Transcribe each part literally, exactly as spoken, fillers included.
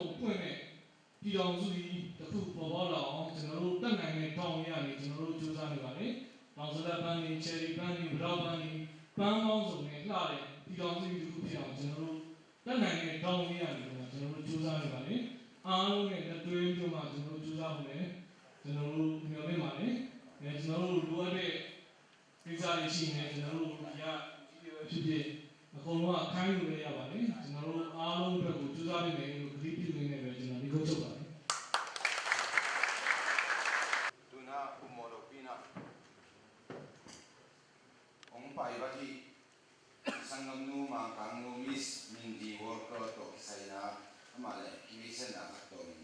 ဖွင့်တဲ့ ပြည်ထောင်စုကြီးတစ်ခု ပေါ်ပေါက်လာအောင် ကျွန်တော်တို့ တတ်နိုင်တဲ့ ထောင်အရာနဲ့ ကျွန်တော်တို့ ကြိုးစားနေပါတယ်။ တောင်စလတ်ပန်းတွေ၊ ချယ်ရီပန်းတွေ၊ ပထောက်ပန်းတွေ၊ ပန်းပေါင်းစုံနဲ့ လှတဲ့ ပြည်ထောင်စုကြီးတစ်ခုဖြစ်အောင် ကျွန်တော်တို့ တတ်နိုင်တဲ့ ထောင်အရာနဲ့ ကျွန်တော်တို့ ကြိုးစားနေပါတယ်။ အားလုံးနဲ့ လက်တွဲပြီးတော့မှ ကျွန်တော်တို့ ကြိုးစားဖို့လည်း ကျွန်တော်တို့ မျှော်လင့်ပါတယ်။ အဲ၊ ကျွန်တော်တို့ လိုအပ်တဲ့ ကိစ္စတွေရှိရင်လည်း ကျွန်တော်တို့ ဒီက လူကြီးတွေပဲဖြစ်ဖြစ် အကုန်လုံးက ခိုင်းလို့လည်း ရပါတယ်။ ကျွန်တော်တို့ အားလုံးအတွက်ကို ကြိုးစားပေးမယ်လို့ ကတိပြုရင်းနဲ့ပဲ ကျွန်တော် ဒီကုန်းချုပ်ပါတယ်။ Tuna kumolo pina. Ong pai bati. Sanggamnu Mangkangnu Miss Mindy Walker tawh kisaina, amah le kimeisiatna khat tawh min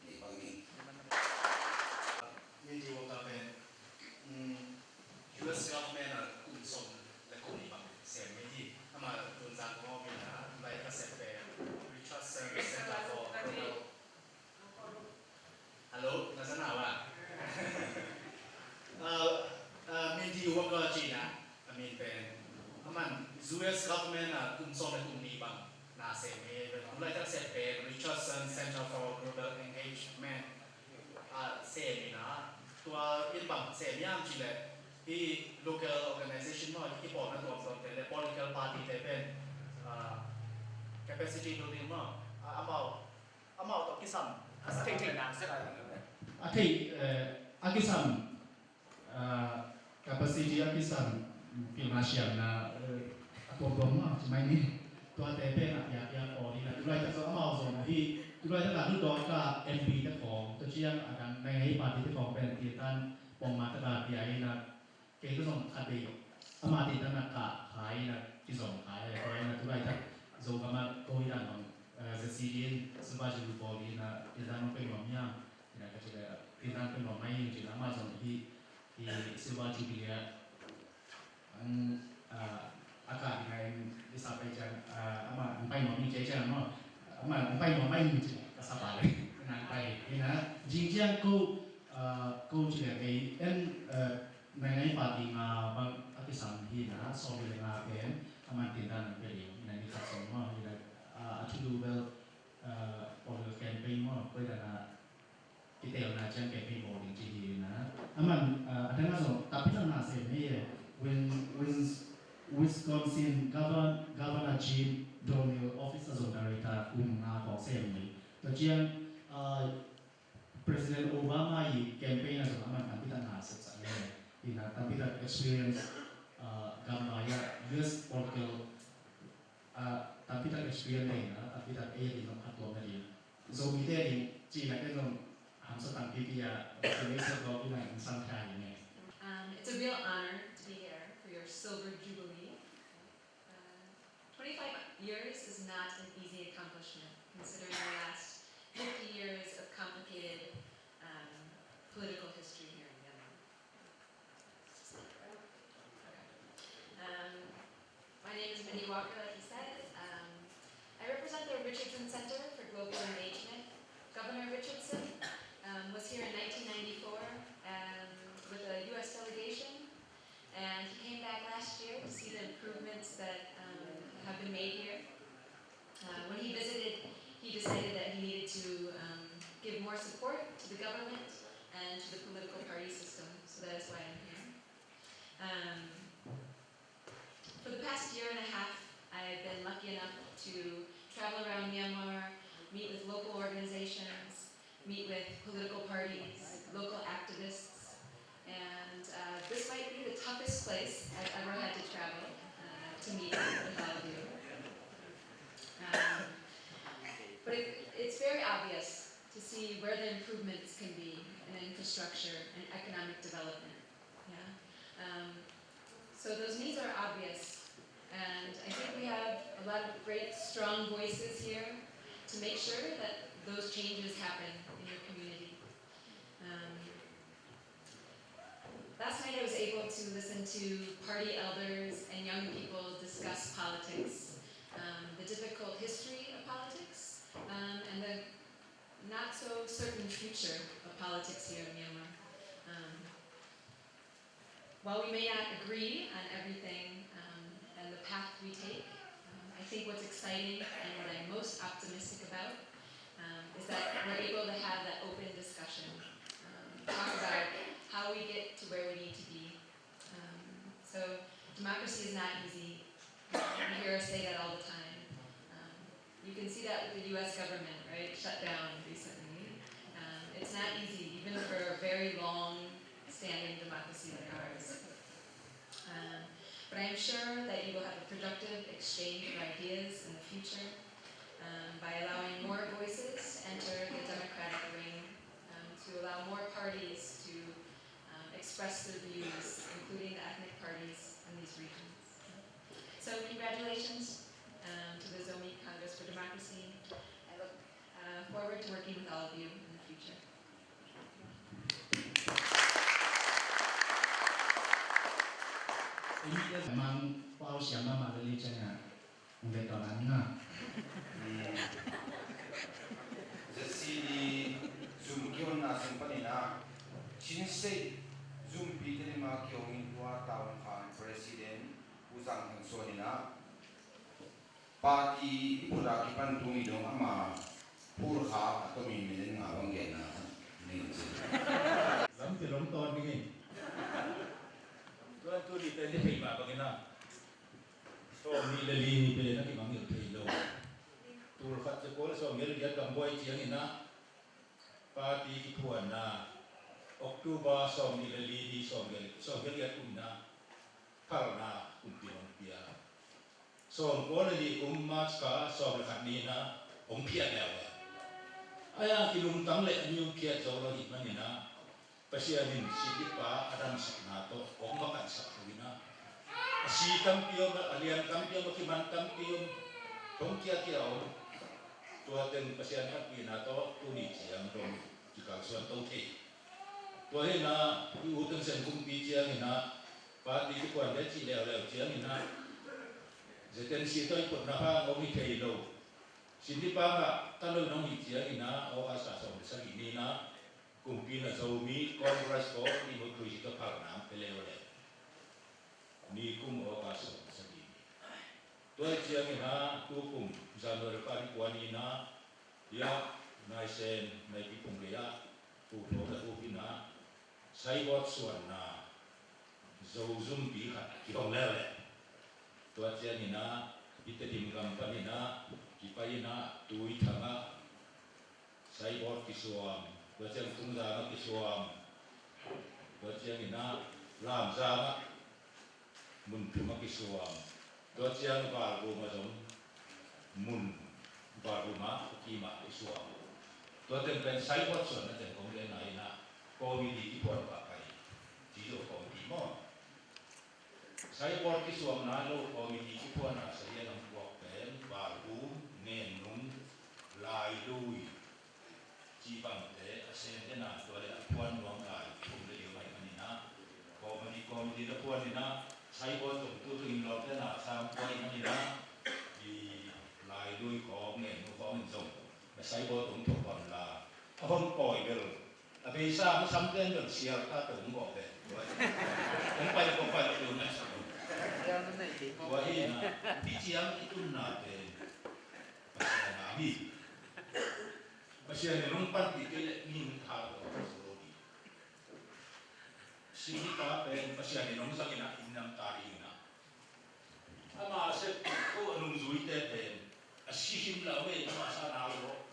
nei bang ni. Mindy Walker pen, um, U S government a kum sawm le kum nih bang sem hi. Amah tun zan kong awk in a, lai ka sep pen Richardson Center for Global Hello, na sa na wa. Uh, uh, Mindy Walker ci na, a min pen. Aman U S government a kum sawm le kum nih bang na sem hi. Tu laitak sem pen Richardson Center for Global Engagement a sem hi na. Tua in bang sem hiam cih leh, hih local organization maw, hih kipawlna tuamtuamte le political party te pen, uh, capacity building maw, uh, amau amau tawh kisam a theih theih nang sia. A theih, eh, a kisam, ah, capacity a kisam, pilna siamna, eh, a tuamtuam mah ci mai ni. Tuate pen a piakpiak aw ni na, tulaitak zong amau zong hi, tulaitak a tu tawh ka M P te khawng, tua ciang a dang nai ngai party te khawng pen tiltan pongmawk taka pia hi na, kei ka zong khat vei amah te tan a kah khai na, kizom khai a, khai na, tulaitak Zogam a ko hi dan bang, eh, Z C D in Silver Jubilee pawl hi na, tiltan bang pek nuam hiam? Hi na ka ci le, tiltan pek nuam mai hi ci na, amah zong hi, hi Silver Jubilee a, ang, ah, a kah hi na in, i sa pai ciang, ah, amah ang pai nuam hi ci ciang maw, amah ang pai nuam mai hi ci, ka sa pa le, nang pai hi na, zing ciang ko, ah, ko ci le kei en, eh, Naingai party nga bang a kisam hi na, sawm le nga pen a man tindan an pe ding hi na, ni khat sawm maw hi na, a, a thulu bel, a, political campaign maw, koi dan a kitelna ciang campaign bawl ding ci hi na. A man, a, a dang a zong, tapi na na sem hi e, Win-, Wins-, Wisconsin Govern-, Governor Jim Donnell office a zong director kum nga khawng sem hi. Tua ciang, a, President Obama i campaign a zong a man tampi tak na sepsak le, hi na tampi tak experience, ah, gambai a U S political, ah, tampi tak experience le hi na tampi tak ei a ding zong khat tuam na ding. Zomite a ding cih na ken zong hamsa tampipi a experience a tawh hi na in sang thei hi ne. Um, it's a real honor to be here for your Silver Jubilee. Uh, twenty-five years is not an easy accomplishment, considering the last fifty years of complicated, um, political history here in Myanmar. Um, my name is Mindy Walker, like you said. Um, I represent the Richardson Center for Global Engagement. Governor Richardson, um, was here in nineteen ninety-four, um, with a U S delegation. And he came back last year to see the improvements that, um, have been made here. Uh, when he visited, he decided that he needed to, um, give more support to the government and to the political party system. So that is why I'm here. Um, for the past year and a half, I've been lucky enough to travel around Myanmar, meet with local organizations, meet with political parties, local activists, and, uh, this might be the toughest place I've ever had to travel, uh, to meet with all of you. Um, but it, it's very obvious to see where the improvements can be in infrastructure and economic development. Yeah. Um, so those needs are obvious. And I think we have a lot of great, strong voices here to make sure that those changes happen in your community. Um, last night I was able to listen to party elders and young people discuss politics, um, the difficult history of politics, um, and the not so certain future of politics here in Myanmar. Um, while we may not agree on everything, um, and the path we take, um, I think what's exciting and what I'm most optimistic about, um, shut down recently. Um, it's not easy, even for a very long-standing democracy like ours. Um, but I am sure that you will have a productive exchange of ideas in the future, um, by allowing more voices enter the democratic ring, um, to allow more parties to, um, express their views, including the ethnic parties in these regions. So congratulations, um, to the Zomi Congress for Democracy. I look, uh, forward to working with all of you in the future. Mang pau siam mahmah lel hi ciangin ah, hong vet tawn ning a. Zesi i zum kihonna sung panin ah, Chin State zumpi tedim a kihong in tua Taung Khan President Pu Zang Thang Suan in ah, party i phut a kipan tuni dong ama phul kha a tomi minute nga bang genna nei ci. Lampi long tawn ding hi. Tuan tuni te ni thei mah bangin ah, sawmnih le li ni pen a kimangngilh thei lo. Tul khat za kua le sawmgiat le giat gambuai ciangin ah, party kiphuanna October sawmnih le li ni, sawmgiat, sawmgiat le giat kum in ah, phalna kumpi hong pia. Sawmkua le li kum March kha sawm le khat ni in ah hong phiat leuleu. Ahi hang kilungtang leh a mi hong phiat zo lo ahih manin ah, Pasian in sipipa a damsakna tawh hong makansak thu in ah, a si tampi om, a lian tampi om, a kiman tampi om, hong kiakia om. Tua teng Pasian phatpihna tawh tuni ciang dong kikalsuan to thei. Tua hi in ah, i U Thein Sein kumpi ciangin ah, party kiphuan le cih leuleu ciangin ah, Z N C tawh i phutna hang hong hi thei lo. Sindipang ah talo in hong hih ciangin ah, August a sawm le sagih ni in ah, kumpi in ah Zomi Congress for Democracy tawh phalna hong pia leuleu. Nikum August sawm le sagih ni. Tua hi ciangin ah, tukum January kha ni kua ni in ah, hiah Naisen, Naipi phung gei ah, Pu Tho le Pu Pin ah, Saibawt suanna Zo zumpi khat kihong leuleu. Tua ciangin ah, i Tedim gam panin ah kipai in ah, Tuithang ah Saibawt kisuam, tua ciang Tungzang ah kisuam, tua ciangin ah Lamzang ah mun thum ah kisuam, tua ciang Valbum ah zong mun, Valbum ah Kuki mah kisuam. Tua teng pen Saibawt suanna teng kong gen a in ah, committee kiphuan pah pai, ci zo committee maw. Saibawt kisuam nai lo committee kiphuan a, sa hian hong puak pen Valbum, Ngennung, Lailui cih bangte a sem den a, tua le a phuan nuam lai thum le liu ahih manin ah, committee, committee na phuan in ah, Saibawt zong tu tung in lawm den a, sang pua ahih manin ah, i Lailui khawng, Ngennung khawng in zong na Saibawt zong thok pah un la, a hong pawi bel, a beisa hong sam den bel sial ta tawh hong gawh pen. Hong pai, hong pai, hong pai, hong pai. Tua hi in ah, hih ciang i tunna pen Pasian a hi. Pasian in hong panpih kei leh mihing tha lo, zo lo ding. Singita pen Pasian in hong zang in ah, inn nam ta ding in ah. Ama sep ko a nungzuite pen a si khin lo, a mei ama sa na lo.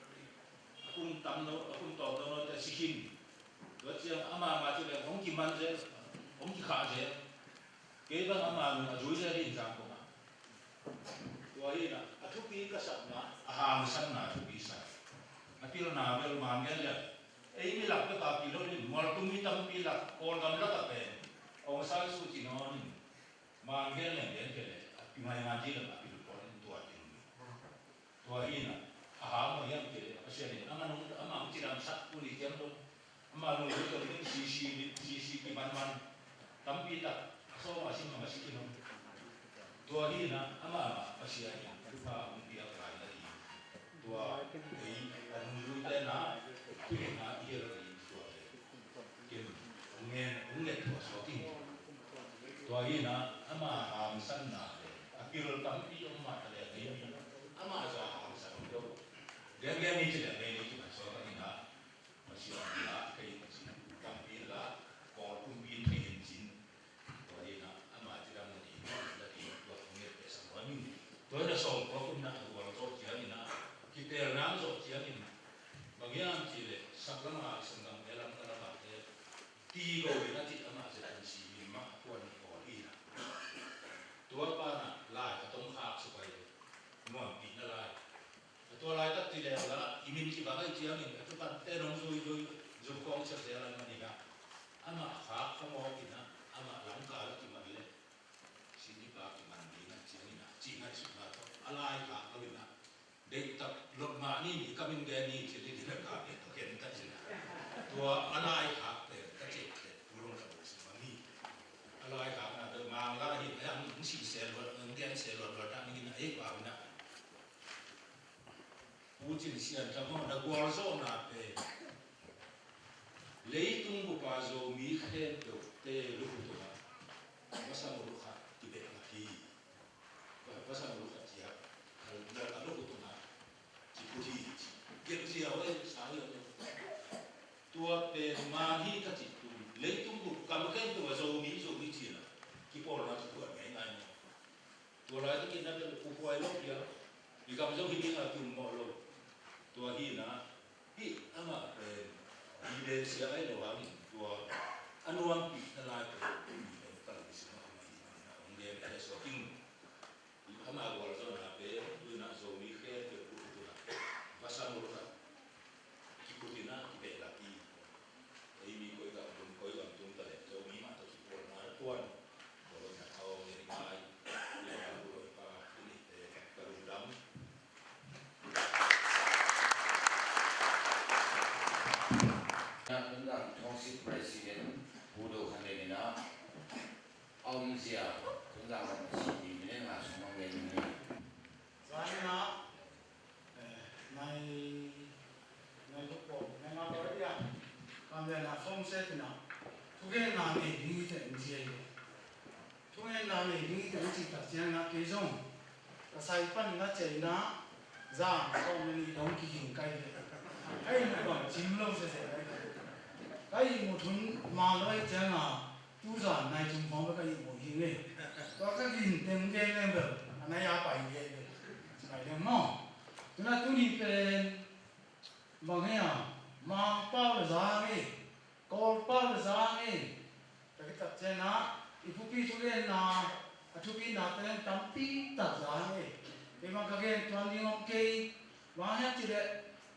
A kum tam lo, a kum tawm lo note a si khin. Tua ciang ama mah ci leng hong kiman zel, hong kikhah zel. Kei bang ama nung a zui zel hi in Zangkong ah. Tua hi in ah, a thupi ka sakna, a hangsanna thupi sak. A pilna bel man gen leh, ei mi lak bek a pil lo in, mualtung mi tampi lak, Kawlgam lak ah pen Aung San Suu Kyi nawn in, man gen leng gen kei leh, a pi ngaingai ding leh a pil pawl in tua ding. Tua hi in ah, a hang mah hiam cih leh, Pasian in, ama nung, ama hong cidamsak, tuni ciang dong, ama nung zui tawh ding, C C, C C kimanman, tampi tak, a sawm a sim a masi khin om. Tua hi in ah, ama, ama, Pasian in, thupha hong piak lai la hi. Tua, ei, a nung zuite na, thu hi in ah, i hil hi tua hi. Kim, hong ngen, hong ngen thua suak in. Tua hi in ah, ama hangsanna le, a pil tampi om mah ta le, kei mi, ama zong hangsan om lo. Lian lian ni ci le, kei ni ci man suak in ah, Pasian la, kei ni ci, tampi la, Kawl kumpi thei in cin. Tua hi in ah, ama cidam na ding, na ding, tua hong ngen peh sam lo ning. Tua hi in ah, sawm kua kum na, a gual zawh ciangin ah, kitelna zawh ciangin, Bang hiam cih leh sak lamah, sanggamte lam ka lamah te, ti go in a cih amah zia kan si in mah a puan ni pawl hi na. Tua pa na lai ka tong khak suk ai, nuampihna lai. A tua laitak ci leng la i min kibang ai ciangin a tukan te nong zui zui zuk kong sak zel an manin a, amah khak ka mawk in a, amah langkal a kiman leh sini pa kiman ding a ciangin a, ci ngaihsutna tawh a lai khak lo in a, deihtak lok mah ni, ni ka min gen ni ci ni, ni ka ka ken ka ci na. Tua a lai khak pen ka cek pen pulong ka buk sima ni. A lai khak na pen mang la hi, a yang si se luat, ang gen se luat luat na ni na, ei pa na. Pu Cin Sian Tham hong na gualzawhna pen leitung bupa Zomi khempeuhte lukhu tungah pasal lukhat kibeh ngah hi. Pasal lukhat ciah, lukhu tungah kiput hi. Gelh ziau ei, sa hi. Tua pen man hi ka cih tun, leitung bup kam khempeuh ah Zomi, Zomi ci-in ah kipawlna kituat ngeingai maw? Tua laitakin na bel kukuai lo pia, i kam zong hi ding a tum mawh lo. Tua hi na, hih amah pen i len sia ai lo hangin tua a nuampihna lai pen i pen kal i sungah amah hi na hong gen a le suak ing. Amah gualzawhna pen tu-in ah Zomi khempeuh uh tu-in ah va sam uh kha. Kiput in ah kibehlap hi. Ei mi koi gam tum, koi gam tum ta leh Zomi mah tawh kipawlna puan. Kawlna thawng le i ngai. I ngai uh loi pa i neihte ka lungdam. Na Tonzang Thawngsit President Pu Do Khan Leng in ah a omzia Tonzang lam a cih ding minute nga sung mang gen ni. Zan in ah, eh, nai, nai luk pawh, nai nga pawh ia, kam lian a form set in ah, thugenna nei ding hi teh in ci ei. Thugenna nei ding hi teh in cih tak ciangin ah kei zong ka sai pan in ah ciah in ah, zan sawm le nih dong kiging kai ve. Ka ihmut bang cim lo sese kai ve. Ka ihmut hun man lo ahih ciangin ah, tu zan nai tum khawng bek ka ihmut hi ve. Tua ka gin teng gen leng bel a nai a pai hi ve. Ci pai leng maw? Tu-in ah tuni pen bang hia, Mangpau le zang hi, Kawlpau le zang hi. Tua khit tak ciangin ah i thupi thugenna, a thupina te tampi tak zang hi. Kei bang ka gen tuan ding om kei. Bang hang hiam cih leh,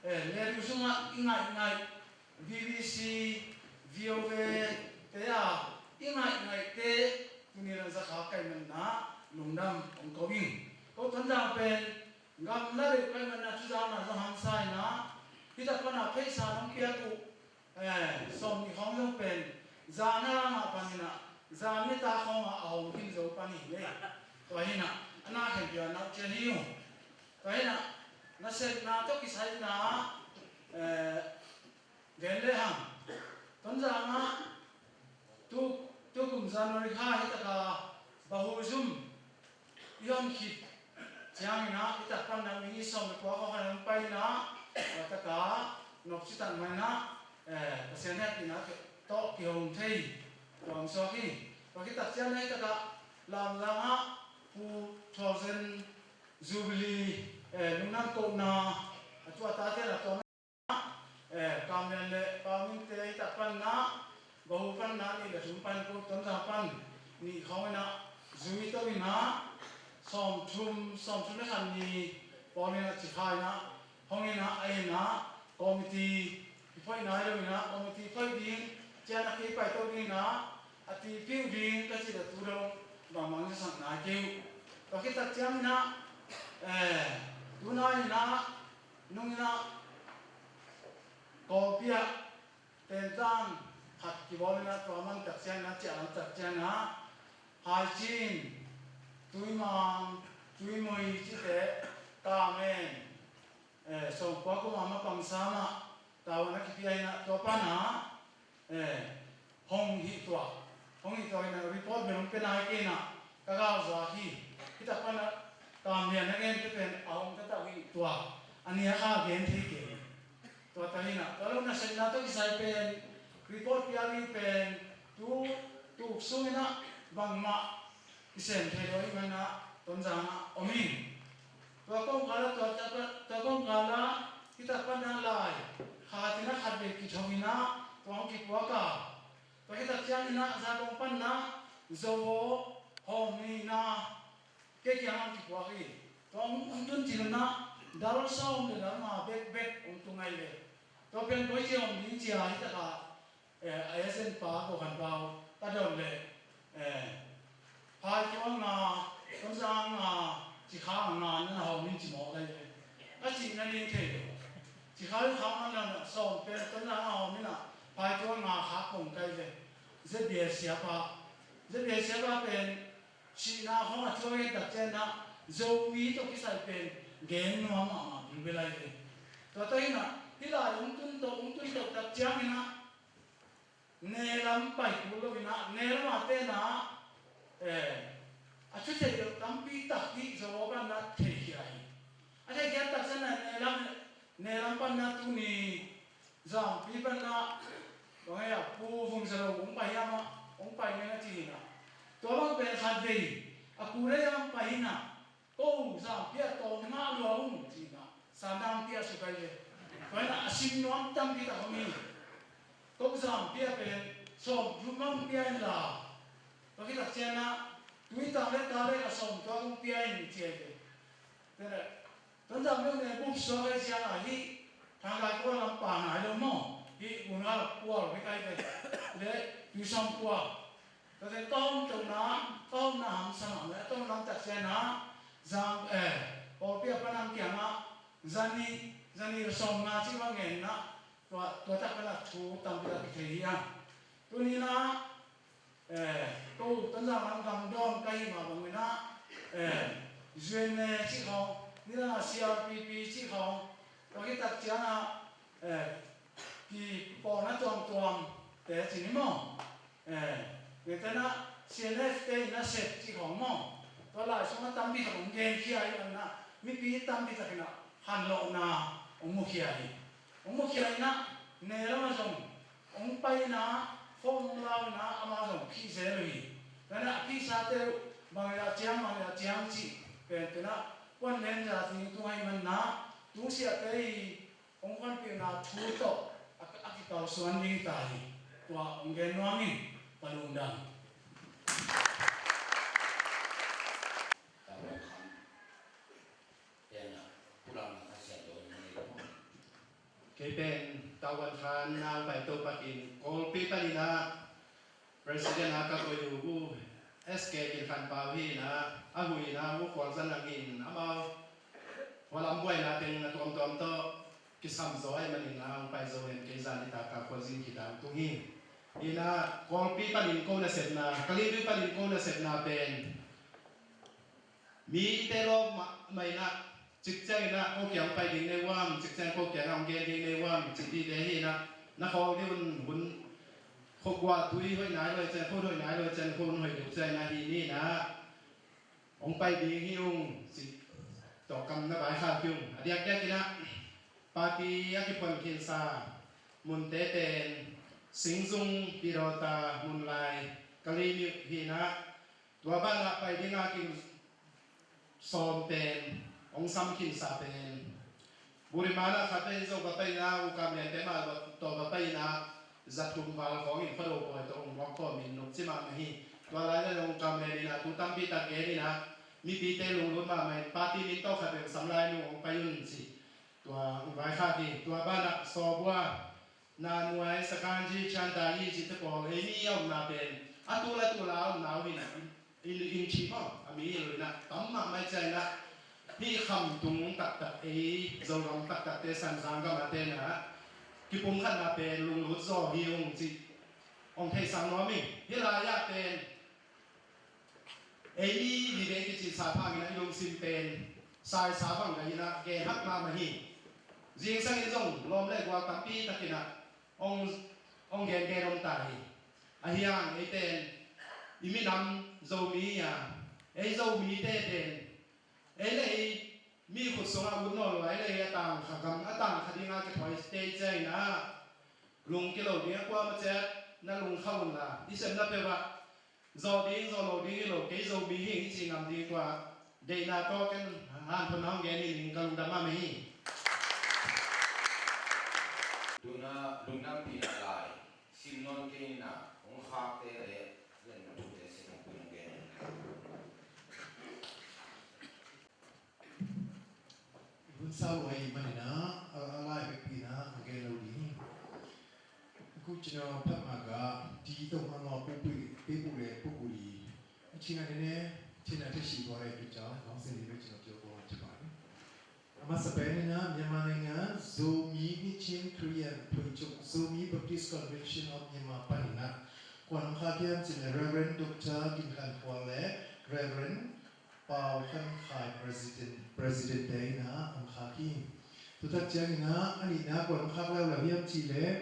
eh, radio sungah i ngaih ngaih, B B C, V O A te ah i ngaih ngaihte tuni in ah za kha ka hih manin ah lungdam kong ko ing. Ko Tonzang pen gamla deuh ka hih manin ah thu zangna zong hangsa in ah, hi tak pan ah pheisa nong piak uh, eh, sawm nih khawng zong pen zan a ngah pan in ah, zan ni ta khawng ah a hawm khin zo pan hi leh. Tua hi in ah a na khen pia na uh cian hi uh. Tua hi in ah nasepna tawh kisai in ah, eh, gen le hang. Tonzang ah tu, tu kum January kha hi tak a Bahuzum i hon khit ciangin ah, hi tak pan ah minute sawm le kua khawng khan hong pai in ah, tua tak a nopci tak mah in ah, eh, Pasian hehpihna tawh kihong thei tua hong suak hi. Tua khit tak ciangin ah hi tak a Lamzang ah Pu Thousand Jubilee, eh, lungdam kohna a tua tate na tua, eh, Kam Lian le Pau Min te hi tak pan ah, Bahu pan ah nih le thum pan, ko Tonzang pan nih khawng in ah zui to in ah, sawmthum, sawmthum le khat ni pawl in ah ci kha in ah, hong in ah, a in ah, committee i phoih nai lo in ah, committee phoih ding ciang a kei pai to ding in ah, a tipih uh ding ka cih leh tu dong bangmah zasak nai kei uh. Tua khit tak ciangin ah, eh, tu nai in ah, nung in ah, Kawlpi ah tentang khat kibawl in ah, tua man tak ciangin ah, ciah lam tak ciangin ah, Haicin, Tuimang, Tuimui cihte, Kamen, eh, sawmkua kum a mapang sa mah, tavuan a kipia in ah, tua pan ah, eh, hong hih tuah, hong hih tuah in ah, report bel hong pia nai kei in ah, ka galzak hi. Hi tak pan ah Kam Lian a gente pen a hong ka tau hih tuah, a nih a kha gen thei kei. Tua ta hi in ah, tua lo nasepna tawh kisai pen, report pia ding pen, tu, tu uk sung in ah bangmah kisem thei lo ahih manin ah Tonzang ah om ing. Tua kongkal ah, tua, tua, tua kongkal ah hi tak pan ah lai, kithoinah tua hong kipuak a, tua hitak cianginah Zangkong panna Zo aw hawm nihna kei kiang hong kipuak hi. Tua hong tun cianginah dal sawm le dal nga bekbek hong tung ahi ve. Tua pen koi ci hawm ding cia hitakah a esen pa ko khan pau ka don le phai tua nga, tonzang nga, cikha nga na hau min ci mawk lai ve. A cihna ning thei lo. Cikha kha nga na sawm pen tonzang nga hau min a phai tua nga kha kong kai ve. Zebial siapa, zebial siapa pen sihna khong a tua ngen tak cianah Zomi tawh kisai pen gen nuam mahmah ding ve lai ve. Tua tawh hinah hih lai ung tun tawh ung tun tawh tak cianginah ne lam pai kul lo inah ne lam a tenah a thu theih lo tampi tak hi. Zo aw panna theikhia hi. A theikhia tak cianah ne lam ne lam panna tuni Zangpi panna bang hei a Pu Vung Za Lo hong pai hiam ah hong pai ngen a ci hinah. Tua bang pen khat vei a Pu Rei a hong pai hinah. Ko Zangpi a tawm ngah lua ung cinah sandang pia sukai ve. Tua inah a sim nuam tampi tak hong hi. Ko Zangpi a pen sawm thum hong pia inla tua kitak cianah tui tang le ta le a sawm tua hong pia in cia ve. Tonzang meuh ne buk suak ei ciangah hih Thangkai kua lam pa nai lo maw? Hih Gunga kual hih kai ve le Tuisawm kua. Tua teh ka hong tona ka hong na hamsang ah le a tong lam tak cianah Zang eh pawlpi a panang kiangah zani zani sawm nga cih va ngenna tua tua tak panah thu tampi tak kithei hi a. Tuninah ko Tonzang lam gam dawn ka hih mah banginah U N A cih khawng nidangah C R P P cih khawng tua kitak ciangah kipawhna tuamtuam te cin hi maw? Ngetena C N F te in a sep cih khawng maw? Tua lai sungah tampi tak hong genkhia hi manah mipi tampi takinah hanlawhna hong mukhia hi. Hong mukhia inah ne lamah zong hong pai inah phone hong lau inah amah zong phih zel uh hi. Tua inah a phihsate uh bang le a ciang bang le a ciang cih pen tunah puan len za ding tung ahi manah tungsiahte hi. Hong honpihna thu tawh a, a kikalsuan ding ta hi. Tua hong gen nuam in ka lungdam. Kei pen Tavuan Than Nang Pai Topakin Kawlpi paninah President a ka koih uh, S K Gin Khan Pau hi inah, a hui inah uh Khualzan a ngin amau khualam buaina teng a tuamtuam tawh kisam zaw ahih manin a hong pai zo len kei zan i taka khualzin khit a hong tung hi. Inah Kawlpi panin ko nasepna, Kalaymyo panin ko nasepna pen mite lawp mah mah inah, cikciang inah ko kiang pai ding nei uam, cikciang ko kiang a hong gen ding nei uam, cih dihte hi inah, na khawk dih un hun, khuakua tui hoih nai lo cian, khun hoih nai lo cian, khun hoih deuh cian inah hi ni inah hong pai ding hi ung, cih tawh kam na vaikhak hi ung. A diakdiak inah party a kiphuan khinsa munte pen Singzung, Pidawta, Munlai, Kalaymyo hi inah, tua banah pai ding a kin sawm pen hong sam khinsa pen Burimana khat pen zo va pai inah, U Kam Lian te mah tawh va pai inah, za thum val khawng in Khuado pawi tawh hong muak khawm in nopci mahmah hi. Tua lai le U Kam Lian inah thu tampi tak gen inah mipite lunglut mahmah in party min tawh khat pen sam lai nu hong pai un ci. Tua hong vaikhak hi. Tua banah Sawbua Nanuai, Sakanji, Chandayi cihte pawl ei mi a omna pen a tul a tul a omna uh hi inah, in, in, in thim aw a mi hi lo inah tam mahmah ciah inah hih khamtung taktak ei Zogam taktakte Sanzang gam a te inah kipumkhatna pen lunglut zaw hi ung cih hong theihsak nuam ing. Hih lai-ah pen ei mi vive kicin sa phang inah i lungsim pen saisa bang gai inah gen hak mahmah hi. Zingsang in zong lawm le gual tampi tak inah hong, hong gengen om ta hi. Ahi hang ei pen i minam Zomi hi a, ei Zomite pen ei le ei mi khut sungah ut nawn lo a, ei le ei a tangkha gam a tangkha dingah kithawi tei ciah inah lungki lo ding a kuamah ciat na lungkha unla i sepna peuhah zaw ding zaw lo ding hi lo, kei Zomi hi ing i ci ngam ding tua deihna tawh ken hanthawnna hong gen hi ning. Ka lungdam mahmah hi. Tuna Lungdampihna lai sim nawn kei ni, a hong khakte le len na thute sim hong pui hong gen. Hun sau ai manina a lai pekpina a gen lo ding. Kuchina phat maka ti tong hanga pupui pupui le pupui. China ne china te shi bore kucha hong seni be china tio ko chibai. A masa pen in a Myanmar နိုင်ငံ Zomi Hichin Khristian Phoichuk, Zomi Baptist Convention of Myanmar pan in a kuan hong khak hiam cih leh Reverend Doctor Gin Khan Khual le Reverend Pau Khan Khai, President, President te in a hong khak hi. Tutak ciangin a a nihna kuan hong khak leuleu hiam cih leh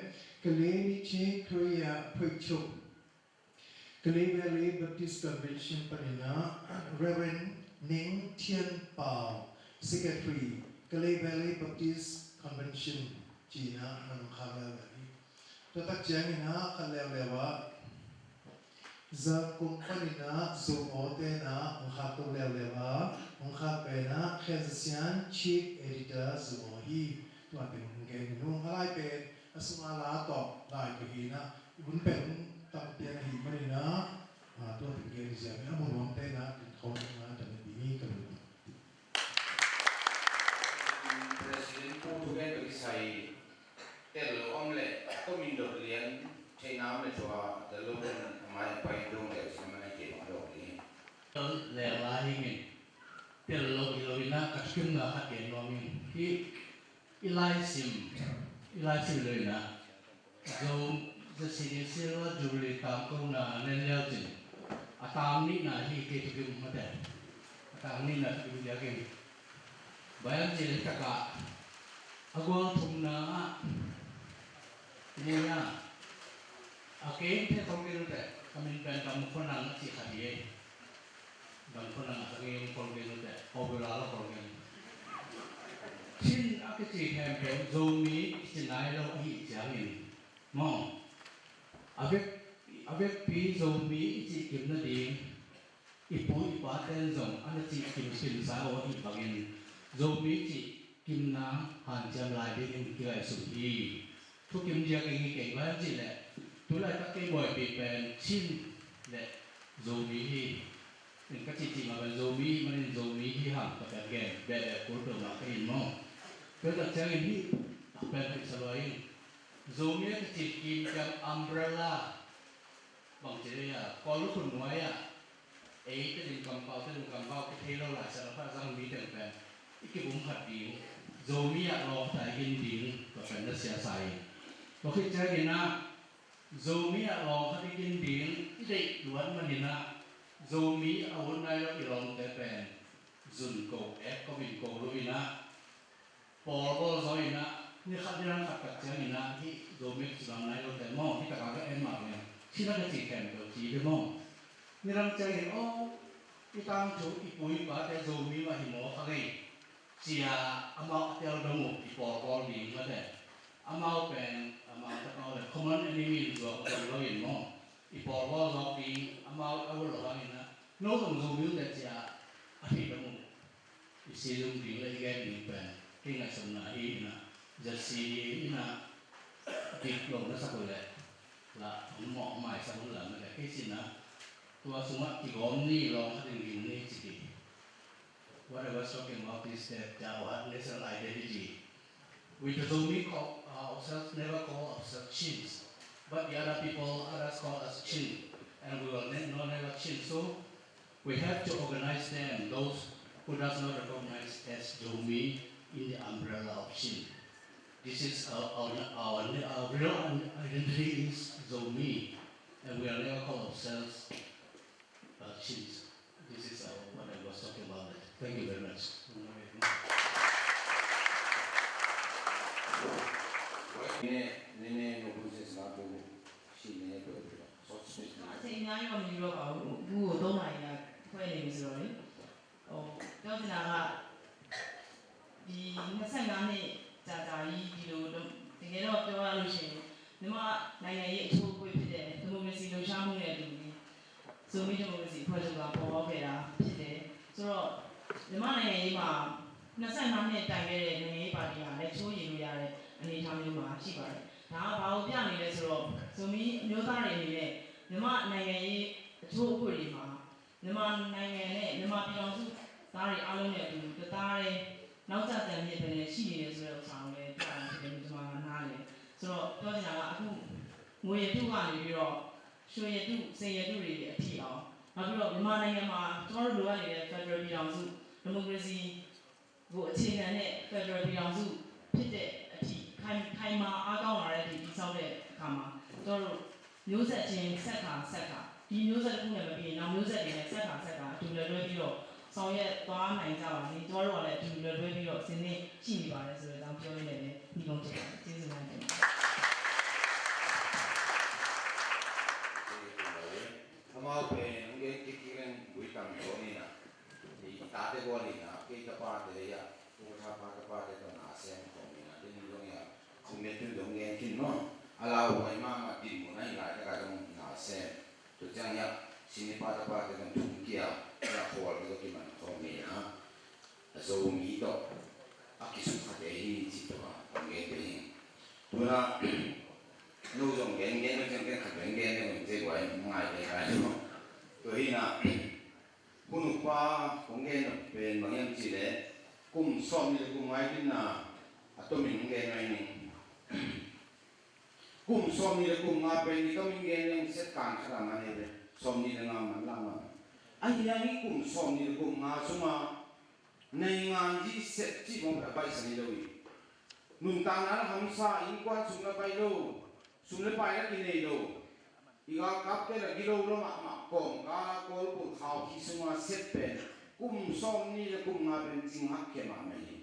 Kalay Hichin Khristian Phoichuk, Kalay Valley Baptist Convention panin a Reverend Neng Thian Pau, Secretary, Kalay Valley Baptist Convention, ci-in a hong khak leuleu hi. Tua tak ciangin a khat leuleu ah Zangkong panin a Zo Aw te in a hong khak to leuleu a, hong khak pen a Khen Za Sian, Chief Editor Zo Aw hi. Tua pen hong gen hi ung. A lai pen a sung a la tawh lai tua hi in a, i hun pen tampi a hi manin a, a, tua pen gen hi ziau in a, mun huam te in a, in khawng in a, tam na pi mi ka lung. President pu thu gen tua kisai tel lo om le, kum in dot lian theihna om le tua tel lo pen a mai pai dong le, sin a mai kei dong lo ni. Tel le lai hi ngin. Tel lo hi lo in a, ka thukim na khat gen nuam ing. Hi, i lai sim, i lai sim lo in a. Zo, Za Sini Silver Jubilee tangkona a nen liau cin. A tang nihna hi kei thukim mate. A tang nihna thukim dia kei. Bayan cin taka. A gual thumna ah. Nihna. A kei te khol kei te. Ka min pen Dam Khua Nang a ci khat hi. Dam Khua Nang a sa kei khol kei te. Khol kei la la khol kei. Chin a kici khempeuh Zomi kici nai lo ahi ciangin. Maw. A vek, a vekpi Zomi i cih kim nading. I pu i pa ten zong a na cih kim kimsa aw ahi bangin Zomi cih kimna hanciam lai dingin kingaihsun hi. Thukim diak ing hi kei bang cih leh, tu laitak kei buaipih pen Chin le Zomi hi. In ka cih cih mah pen Zomi, manin Zomi hi hang ka pen gen, beh beh kul peuh mah ka in maw. Tua tak ciangin hih tak pen hoih sa lua ing. Zomi a ka cih kim ciang umbrella. Bang ci leh a, Kawl lukhun nuai ah, ei te ding kampau, te ding kampau, kithei lo lai sa la pha zang mi teng pen i kibum khat ding, Zomi ah lawng khat i gin ding, tua pen na sia sa in. Tua khit ciangin ah, Zomi ah lawng khat i gin ding, i deih luat manin ah, Zomi a ut nai lo i lawngte pen, zun ko, ek ko, min ko lo in ah, Pawl bawl zaw in ah, ni khat ni rang khat tak ciangin ah, hih Zomi a kici bang nai lote maw, hih takah ka en mah lian. Chin a ka ci khempeuh ci hi maw. Ni rang ciangin, aw, i tangthu, i pu i pate Zomi mah hi maw kha ngei. Cia amau a tel dong uh, i pawl bawl ding mate. Amau pen, amau tak amau le common enemy in zuak dong lo in maw. I pawl bawl zawk ding, amau a ut lo hangin ah, no zong Zomi uh teh cia a thei dong uh. I si lum ding le i gen ding pen, kei ngaihsutna hi in ah, Z C D in ah, dik lo na sak uh leh, lah, hong mawh maisak uh lah, na leh, kei sin ah, tua sungah kigawm ni, lawng khat in ging ni, ci hi. What I was talking about is that, uh, our national identity. We the Zomi call, uh, ourselves, never call ourselves Chins, but the other people, others call us Chin, and we will ne-, no, never Chin. So we have to organize them, those who does not recognize as Zomi in the umbrella of Chin. This is our, our, our, our real identity is Zomi, and we are never call ourselves, uh, Chins. This is, uh, what I was talking about. Thank you very much. Nene, nene, no, who is this? Not who. She, nene, who is this? Short speech. အချိန်အများကြီးတော့မယူတော့ပါဘူး။ အခုကိုသုံးနာရီကခွဲနေပြီဆိုတော့လေ။ ဟို ပြောချင်တာက ဒီ နှစ်ဆယ့်ငါးနှစ်ကြာကြာကြီး ဒီလို တကယ်တော့ ပြောရလို့ရှိရင် မြန်မာ့နိုင်ငံရေးအချိုးအကွေ့ဖြစ်တဲ့ ဒီမိုကရေစီလှုပ်ရှားမှုနဲ့အတူ ဒီ ဇိုမီးဒီမိုကရေစီအဖွဲ့ချုပ်က ပေါ်ပေါက်ခဲ့တာဖြစ်တယ်။ ဆိုတော့ မြန်မာ့နိုင်ငံရေးမှာ နှစ်ဆယ့်ငါးနှစ်တိုင်ခဲ့တဲ့ နိုင်ငံရေးပါတီကလည်း ချိုးရေလို့ရတယ်။ အနေအထားမျိုးမှာရှိပါတယ်။ ဒါကဘာကိုပြနေလဲဆိုတော့ ဇိုမီးမျိုးသားတွေအနေနဲ့မြန်မာနိုင်ငံရေးအချိုးအကွေ့တွေမှာမြန်မာနိုင်ငံနဲ့မြန်မာပြည်ထောင်စုသားတွေအားလုံးနဲ့အတူတသားတည်းနောက်ကျကျန်ဖြစ်ပဲနဲ့ရှိနေတယ်ဆိုတဲ့ဥစ္စာကိုလည်းပြတာဖြစ်တယ်လို့ကျွန်မကနားလည်တယ်။ ဆိုတော့ပြောချင်တာကအခုငွေရတုကနေပြီးတော့ရွှေရတုစိန်ရတုတွေအထိအောင်နောက်ပြီးတော့မြန်မာနိုင်ငံမှာကျွန်တော်တို့လိုအပ်နေတဲ့ Federal ပြည်ထောင်စု Democracy ကိုအခြေခံတဲ့ Federal ပြည်ထောင်စုဖြစ်တဲ့အထိခိုင်ခိုင်မာအားကောင်းလာတဲ့အထိတည်ဆောက်တဲ့အခါမှာကျွန်တော်တို့မျိုးဆက်ချင်းဆက်ခါဆက်ခါဒီမျိုးဆက်တစ်ခုနဲ့မပြီးရင်နောက်မျိုးဆက်တွေနဲ့ဆက်ခါဆက်ခါအတူလက်တွဲပြီးတော့ဆောင်ရွက်သွားနိုင်ကြပါစေကျွန်တော်တို့ကလည်းအတူလက်တွဲပြီးတော့အစဉ်သင့်ရှိနေပါတယ်ဆိုတဲ့အကြောင်းပြောရင်းနဲ့လည်းညီကုန်းချင်ပါတယ်ကျေးဇူးများတင်ပါတယ် Amau pen hong gen kik kik leng buai tam zaw ni na. I tate gual hi na, kei tapate hi a, pu tha pa tapate tawh na sem khawm hi na, den hi zong hi a, pu met tun zong gen khin maw. A lauhuai mahmah dinmun a hi laitak a zong na sem. Tua ciang hi a, sini pa tapate tawh thum kia, hi a khualte tawh kiman khawm hi na. A Zomi tawh a kisukkhate hi cih tawh a hong gen pia hi. Tuna no zong gen gen bek ciang ken khat bek gen gen bek ciang guai ngai ve kai lo. Tua hi na hun uh pa kong gen pen bang hiam cih leh kum sawm nih le kum nga i dinna a tomin hong gen mai ning. Kum sawm nih le kum nga pen i tomin gen gen set kan khat a man hi ve. Sawm nih le nga man la man. Ahi hang i kum sawm nih le kum nga sungah Nei ngan dih sep cih mawk a baihsa ni lo hi. Nuntakna la hamsa, innkuan sum la baih lo, sum le pai la kinei lo. I galkapte la gilo lo mahmah kawmkal a Kawl pulkhau khi sunga sep pen kum sawm nih le kum nga pen cing hakkhia mahmah hi.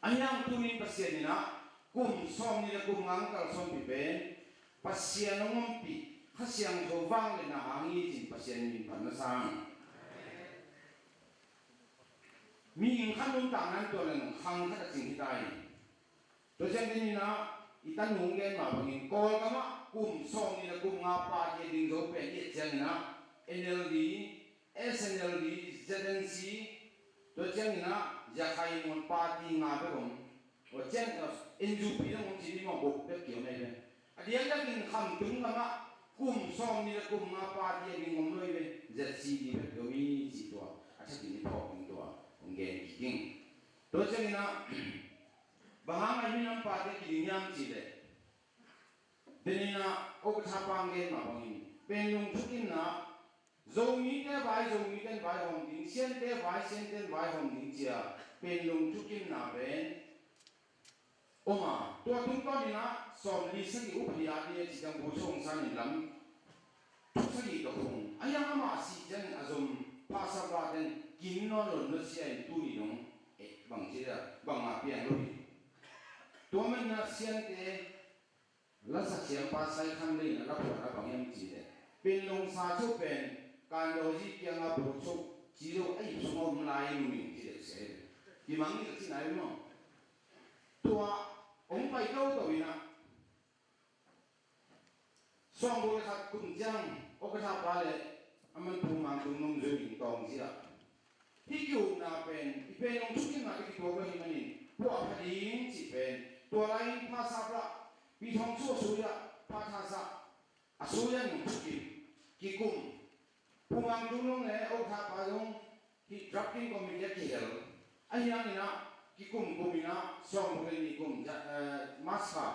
Ahi hang tunin Pasian in ah kum sawm nih le kum nga hong kalsuanpih pen Pasian hong ompih Kha Siangtho vangliatna hang hi cin Pasian min phat na sang. Mihing khat nuntakna in tua leng khang khat a cing hi ta hi. Tua ciang den in ah i tanu hong gen mah bangin Kawlgam ah kum sawm nih le kum nga party a ding zo pen i et ciangin ah NLD, SNLD, ZNC, tua ciangin ah Zakhaimon party nga bek om. Tua ciang NUP zong om ci ni maw, buk bek kiom ei ve. A diakdiakin Khamtung lamah kum sawm nih le kum nga party a ding om lo ei ve. ZCD bek kiom i ci tua a thakin i phawk ding tua hong gen kik ding. Tua ciangin ah bang hang a i minam party kiding hiam cih leh, den in ah Okatha pa hong gen mah bangin Penlung thukimna Zomite vai Zomite in vaihawm ding, Siante vai Siante in vaihawm ding cia Penlung thukimna pen om a, tua tungtawn in ah sawmli sagih upadi a ding a ci ciang Pu Thawng San in lam thuk sagih tawh khung a hiang amah a sih ciangin a zom phasap late in kin nawn lo na sia in tuni dong eh bang ci a bangmah piang lo hi. Tua man in ah Siante lasak siampa Sai Khan Lei in a la phuan a bang hiam cih leh Penlung sa cho pen Kandaw Zi kiangah pawt cho ci zo a ip sungah om lai in um in ci deuh sia hi. Kimang nih ka cih nai maw? Tua hong pai toto in ah sawmguk le khat kum ciang Okatha pa le a man Pu Mang Tung Nung Zui in Tawng Zia hih ki-ukna pen i Penlung thukimna te kituak lo hi manin puah pha ding cih pen tua lai-in phasap lah Pi Thawng Su a suya pha thasa a suya nung thukim kikum Pu Mang Tung Nung le Okatha pa zong hih drafting committee a kihel a hiang in ah kikum kum in ah sawmguk le nih kum March kha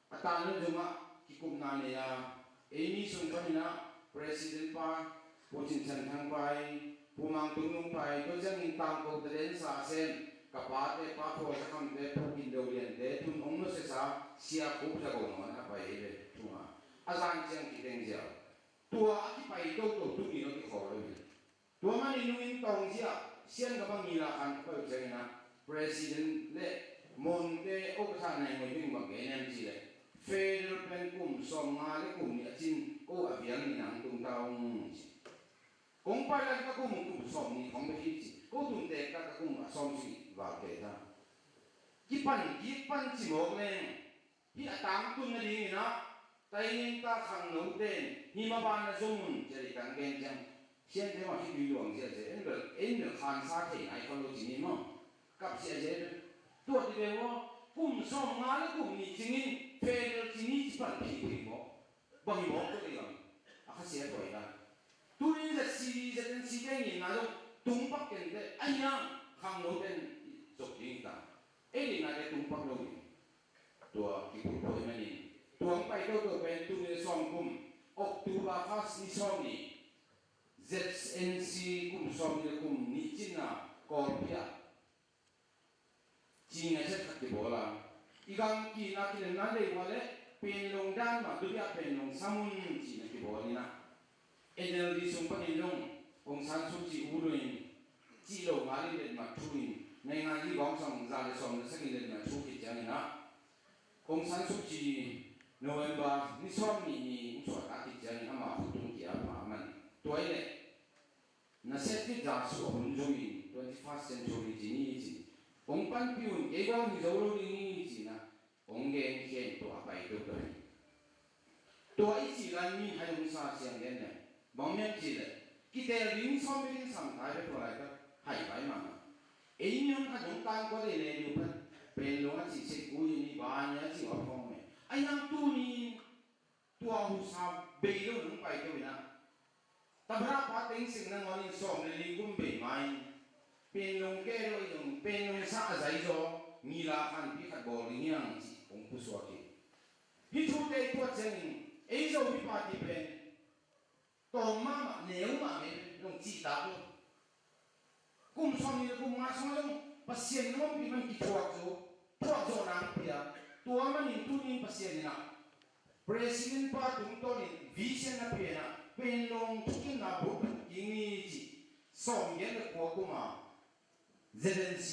a tan lo zongah kikupna nei a, ei mi sung panin ah President pa Pu Cin Chan Thang pai, Pu Mang Tung Nung pai, tua ciangin tangko talen sa sem ka pate Pa Khua Za Kham te, Pu Gin Do Lian te, Thun Ong Nusia sa Sia Khup Za Go Nawn a pai hi ve thunga a zan ciang kiteng ziau. Tua a kipai toto tuni lo kikhawl lo hi. Tua manin nungin Tawng Zia Sian ka bang ngila khan ka pai uh ciangin ah President le Monte Okatha nai ngoi ding bang gen em ci le Federal pen kum sawm nga le kum nih a cin ko a vial nih nang tung ta ung ci. Kong pai lai ka kum kum sawm nih khong bek hi ci ko tun tek ta ka kum a sawm ci val ke ta. Kipan kik pan ci mawk leng Hih a tangtun nadingin ah training ta khangnote in hih maban a zong un ci a dih tang gen ciang Siante mah hih tui luang ziahziah en bel en bel khansa thei nai khol lo ci ni maw? Kap ziahziah en bel tuah ti ve maw? Kum sawmnga le kum nih cingin federal ci ni ci pan phih phih maw? Bang hi maw, tua ding lam a khasia tua hi na. Tunin ZC, ZNC te nginna zong tung pak kei in teh, a hiang khangno ten zok ding hi ta. Ei nginna te tung pak lo ding. Tua kipulpul hi manin tua hong pai toto pen tuni le sawm kum, October first ni sawm ni, ZNC kum sawm ni le kum nih cinna Kawlpi ah ci ngai set khat kibawl a, i gam kina kilemna lei ua le Panglong dan mah dupia Panglong sam un cihna kibawl in a, NLD sung panin zong Aung San Suu Kyi u lo in cih lo ngal in letmat thu in, naingan zi gawng sang za le sawm le sak in letmat thu khit ciangin a, Aung San Suu Kyi November ni sawm nih ni hong suahtak khit ciangin ama khut tung kia pha man. Tua hi leh na set kit za suah hun zong in twenty first century ci ni ci. Hong panpih un, kei gawng hi zo lo ding hi ci na, hong gen khen tua a pai tuk tua hi. Tua i cih lai mi hai hong sa siang gen ne. Bang mian cih leh kiteel ding sawm ding sam thai ve tua lai ka hai pai mah mah. Ei mi hong khat hong tang kua dei le diu pan Panglong a cih set ku hi ni, ban a cih wa phong me. A hiang tuni tua husa bei lo nung pai keu ina. Tabra pa teng sing nangawn in sawm le li kum bei mai. Panglong ke lo i dong, Panglong sa a zai zaw, mi la khan pi khat bawl ding hiang cih hong pusuak hi. Hih thute i puat ciangin ei Zomi party pen tawm mahmah, neu mahmah in hong cihtak lo. Kum sawm ni le kum nga sung zong Pasian in hong pi man kithuak zo, thuak zo nang pia. Tua manin tunin Pasian in a President pa tungtawnin vision na pia na, Panglong thukinna bulphuh kik ni cih sawm giat le kua kuma ZNC